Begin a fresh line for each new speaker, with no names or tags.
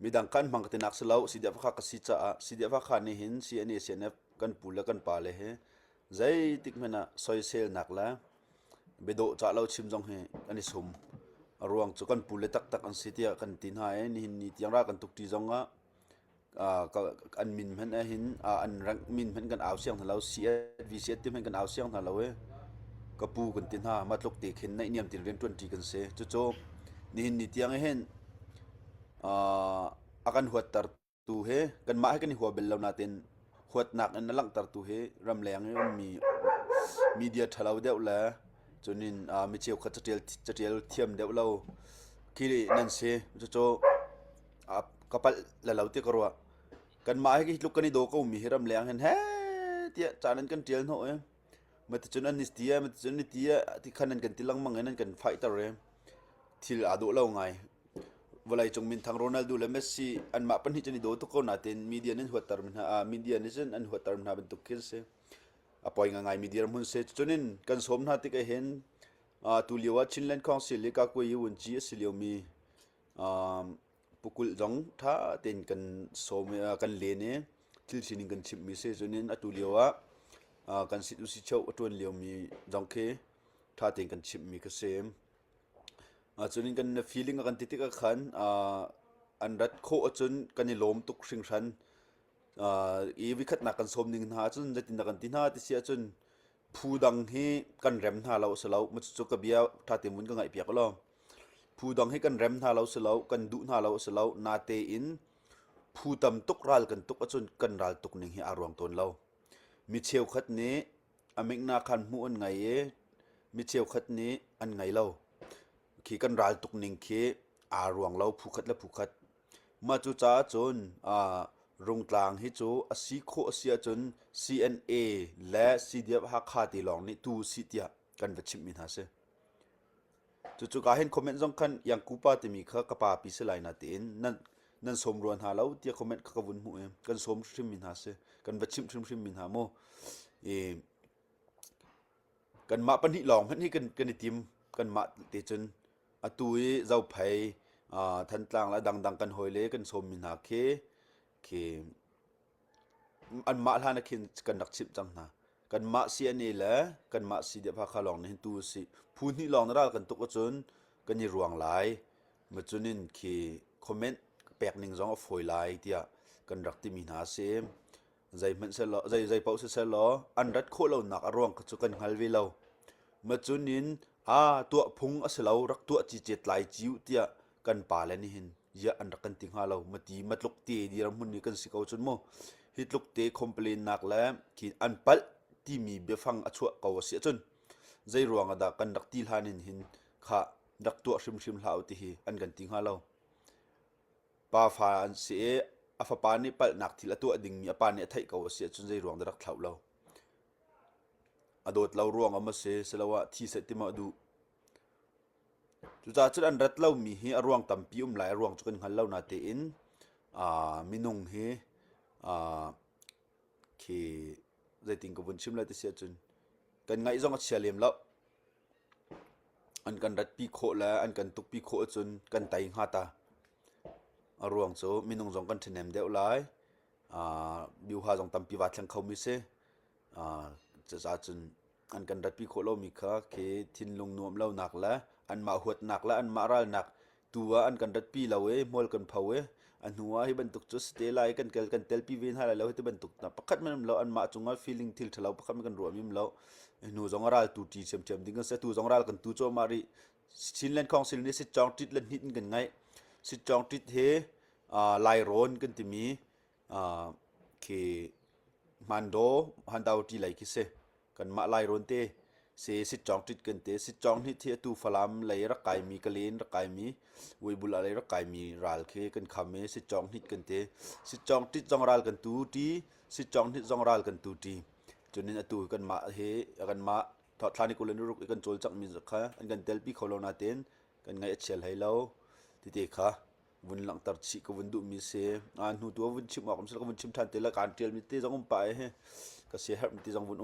Midang kan hmang ka tinak si lo. CDF Hakha ka si caah CDF Hakha nih hin CNA CNF kan pu le kan pa le hi zeitik hmanh ah soiselnak le biadawh cah lo chim zong hi kan i sum. A ruang cu kan pu le taktak an si tiah kan ti hna i nihin ni tiang ral kan tuk ṭi zong ah an min hmanh ahhin an rank min hmanh kan au siang hna lo. CS, VCS ti hmanh kan au siang hna lo i ka pu kan ti hna. Mah tluk te khin naihniam tein rianṭuan ṭi kan si. Cucu nihin ni tiang hin a kan huattertu hi kanmah hi kan i hua bal lo nain huatnak in a langhtertu hi ramleng i ummi media ṭhalo deuh le cunin mi cheukhat caṭial thiam deuh lo khi nan si. Cucu ka palh le lo ti ka ruah. Kanmah hi tluk kan i daw komi hi ramleng hin heh tiah ca nan kan ṭial hnawh i maticun an i ti ah maticun an i ti ah ti khan nan kan ti lengmang i nan kan faihter i thil aa dawh lo ngai. Vawleicung minthang Ronaldo le Messi anmah pahnih cun i daw tuk ko nain media nih an huatter mi hna media nih cun an huatter mi hna bantuk khi an si. A poi ngaingaimi dirhmun si. Cucun in kan sawm hna tik ahhin tu lio ah Chinland Council i Kakuayi Wunci a si liomi Pukulh zong ṭha tein kan sawm i kan len i thil sining kan chimhmi si. Cun in atu lio ah kan sit usichoh a ṭuan liomi zong khi ṭha tein kan chimhmi kha si. Cun in kan feeling a kan ti tikah khan an rat khawh ahcun kan i lawm tuk hringhran. I vikhatnak kan sawm ning hna ahcun zeitindah kan ti hna ti si ahcun phu dang hi kan rem hna lo a si lo. Cucu ka bia ṭha tein vun ka ngaihpiak u law. Phu dang hi kan rem hna lo si lo, kan duh hna lo a si lo. Natein phu tam tuk ral kan tuk ahcun kan ral tuk ning hi aa ruang tawn lo. Mi cheukhat nih a mingna khan hmuh an ngei i mi cheukhat nih an ngei lo. Khi kan ral tuk ning khi aa ruang lo phu khat le phu khat. Mah cu caah cun Rungtlang hi cu a si khawh a si ahcun CNA le CDF Hakha ti lawng nih tu si tiah kan va chimhmi hna si. Cucu ka hin comment zong khan Iangku pa timi kha ka pa pi si lai na tiin nan nan sawm rua hna lo tiah comment kha ka vun hmuh i kan sawm hrimhrim mi hna si. Kan va chimh hrimhrim mi hna mu. I kanmah pahnih lawng hmanh hi kan kan i tim kanmah te cun atu i Zophei Thantlang le dangdang kan hawile kan sawm mi hna khi khi Anmah hlan ah khin kan rak chimh cang hna. Kanmah CNA le kanmah CDF Hakha lawng nih hin tu usih. Phu hnih lawng na ral kan tuk ahcun kan i ruang lai. Macunin khi comment pek ning zong a fawi lai tiah kan rak timi hna a si. Zeihmanh selaw, zei zei paoh sisehlaw an rat khawh lonak a ruang kha cu kan hngal ve lo. Macunin a tuah phung a si lo rak tuah cicet lai ciu tiah kan pale nih hin ziah an rak kan ti hnga lo mati matluk te dirhmun ni kan si ko cun mu hi tluk te complain nak le khi an palh timi biafang a chuah ko a si ahcun zei ruang ah dah kan rak ti hlan in hin kha rak tuah hrimhrim hlah u ti hi an kan ti hnga lo pa fa an si i a fapa nih palhnak thil a tuah dingmi a pa nih a theih ko a si ahcun zei ruang dah rak thlauh lo a dawt lo ruang am a si siloah thi seh ti maw a duh Cucaah cun an rat lomi hi a ruang tampi um lai. A ruang cu kan hngal lo natein minung hi khi zeitin ka vun chim lai ti si ahcun kan ngaih zong a chia lem lo. An kan ratpi khawh le an kan tukpi khawh ahcun kan tei hnga ta. A ruang cu minung zong kan ṭhahnem deuh lai. Biuha zong tampi vaa thleng khomi si. Cucaah cun an kan ratpi khawh lomi kha khi thinlung nuam lonak le anmah huatnak le anmah ralnak tu ah an kan ratpi lo i hmual kan pho i a hnu ah hi bantuk cu si te lai kan kel kan telpi ve hna lai lo hi ti bantuk na pakhat man um lo anmah cungah feeling thil ṭhalo pakhat man kan ruahmi um lo hnu zong a ral tu ṭi ṭhiamṭhiam ding kan si tu zong ral kan tu cuahmah rih Chinland Council nih sitcawng ṭit le hnit in kan ngaih sitcawng ṭit hi Lairawn kan timi khi Hmandaw Handaw ṭi lei khi si Kanmah Lairawn te si sitcawng ṭit kan ti. Sitcawng hi thi atu Falam lei rak kaimi Kalen rak kaimi Weibul lei rak kaimi ral khi kan kham i sitcawng hnit kan ti. Sitcawng ṭit zong ral kan tu ṭi, sitcawng hnit zong ral kan tu ṭi. Cunin atu kanmah hi kanmah thla ni 26 i kan cawlcanghmi kha an kan telpi kho lo nain kan ngaih a chia hlei lo tite kha vun langhter chih ka vun duhmi si. A hnu tu ah vun chim awk um sila ka vun chim ṭhan te la kaan ṭialmi te zong um pah i ka siaherhmi te zong vun um.